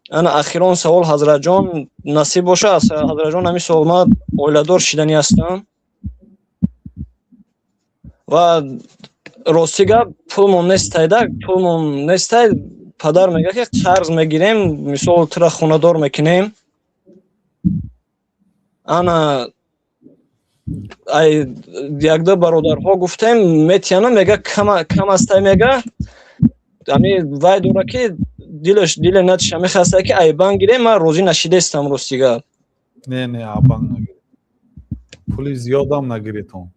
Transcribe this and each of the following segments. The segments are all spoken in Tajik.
Ана, ахирон савол, ҳазратҷон, насиб боша, ҳазратҷон, ҳамин савол: ман оиладор шиданӣ ҳастам ва, рости гап, пулмон нестайда, пулмон нестай. Падар мегӯяд, ки қарз мегирем, мисол, тура хонадор мекунем. Ана, ай якду бародарҳо гуфтем, метиҳана, мега, кам астай, мега. Ами вай дора, ки дилаш диле натиша, мехоста, ки ай банк гирем. Ман розӣ нашидестам, рости гап. Не, не, а банк нагиред, пули зиёдам нагиретон,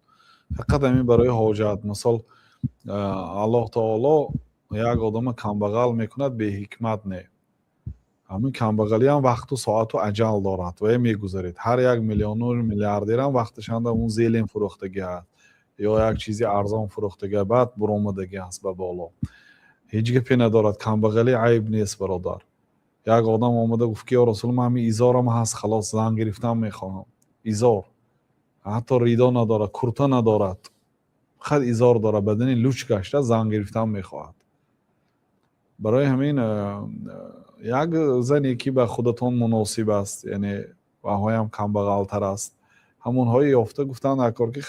фақат ҳамин барои ҳоҷат. Мисол, Аллоҳ таоло як одама камбағал мекунад беҳикмат не. Ҳамин камбағалиам вақту соату аҷал дорад ва мегузаред. Ҳар як миллиону миллиардерам вақташанда он зелен фурӯхтагӣ аст ё як чизи арзон фурӯхтагӣ, баъд буромадагӣ аст ба боло. Ҳеҷ гапе надорад, камбағалӣ айб нест, бародар. Як одам омада гуфт, ки ё Расул, ман ҳамин изорам ҳаст, халос, зан гирифтан мехоҳам. Изор, ҳатто ридо надорад, курта надорад, фақат изор дорад, бадани луч гашта, зан гирифтан мехоҳад. Барои ҳамин як зане, ки ба худатон муносиб аст, яъне ваҳоям камбағалтар аст, ҳамонҳое ёфта гуфтанд акор, ки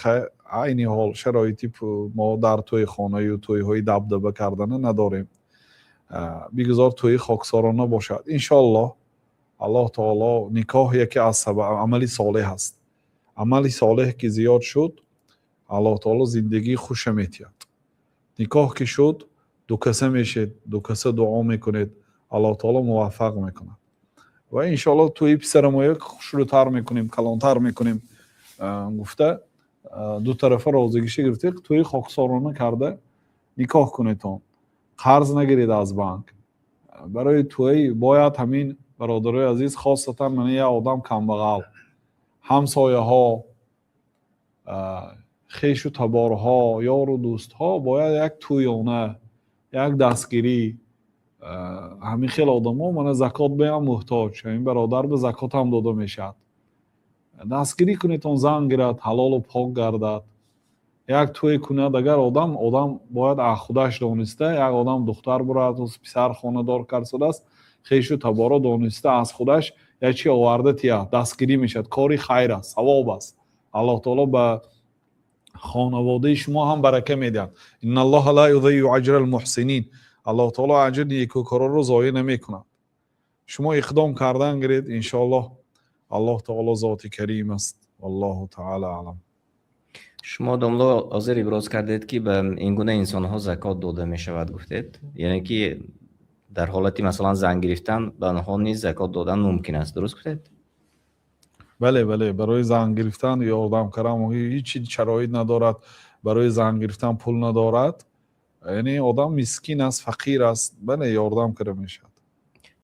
айни ҳол шароити мо дар тӯйхонаю тӯйҳои дабдаба кардана надорем, бигузор тӯи хоксорона бошад. Иншоаллоҳ, Аллоҳ таоло, никоҳ яке аз амали солеҳ аст. Амали солеҳ ки зиёд шуд, Аллоҳ таоло зиндагии хуша метиҳад. Никоҳ ки шуд, дукаса мешед, дукаса дуо мекунед, Аллоҳ таоло муваффақ мекунад. Ва иншоаллоҳ тӯи писарамоя хушрӯтар мекунем, калонтар мекунем гуфта, дутарафа розигиша гирифта, тӯи хоксорона карда никоҳ кунедон. Қарз нагиред аз банк барои тӯй. Бояд ҳамин, бародарои азиз, хосатан мана як одам камбағал, ҳамсояҳо, хешу таборҳо, ёру дӯстҳо бояд як тӯёна, як дастгирӣ. Ҳамин хел одамо мана закот беам муҳтоҷ, ҳамин бародар ба закотам дода мешавад. Дастгирӣ кунедон, зан гирад, ҳалолу пок гардад, як тӯй кунад. Агар одам бояд аз худаш дониста, як одам духтар бурад, писар хонадор кард шудааст, хешу таборо дониста аз худаш як чи оварда тиҳад, дастгирӣ мешавад, кори хайр аст, савоб аст. Аллоҳ таоло ба хонаводаи шумо ҳам барака медиҳад. إن الله لا يضيع أجر المحسنين. Аллоҳ таоло аҷри некӯкороро зоеъ намекунад. Шумо иқдом кардан гиред, иншоаллоҳ. Аллоҳ таоло зоти карим аст. والله تعالى أعلم. Шумо, домло, ҳозир иброз кардед, ки ба ин гуна инсонҳо закот дода мешавад, гуфтед. Яъне ки дар ҳолати, масалан, зан гирифтан ба онҳо низ закот додан мумкин аст, дуруст гуфтед? Бале, барои зан гирифтан ёрдам кардан, ҳеҷ шароит надорад, барои зан гирифтан пул надорад, яъне одам мискин аст, фақир аст, бале, ёрдам карда мешавад.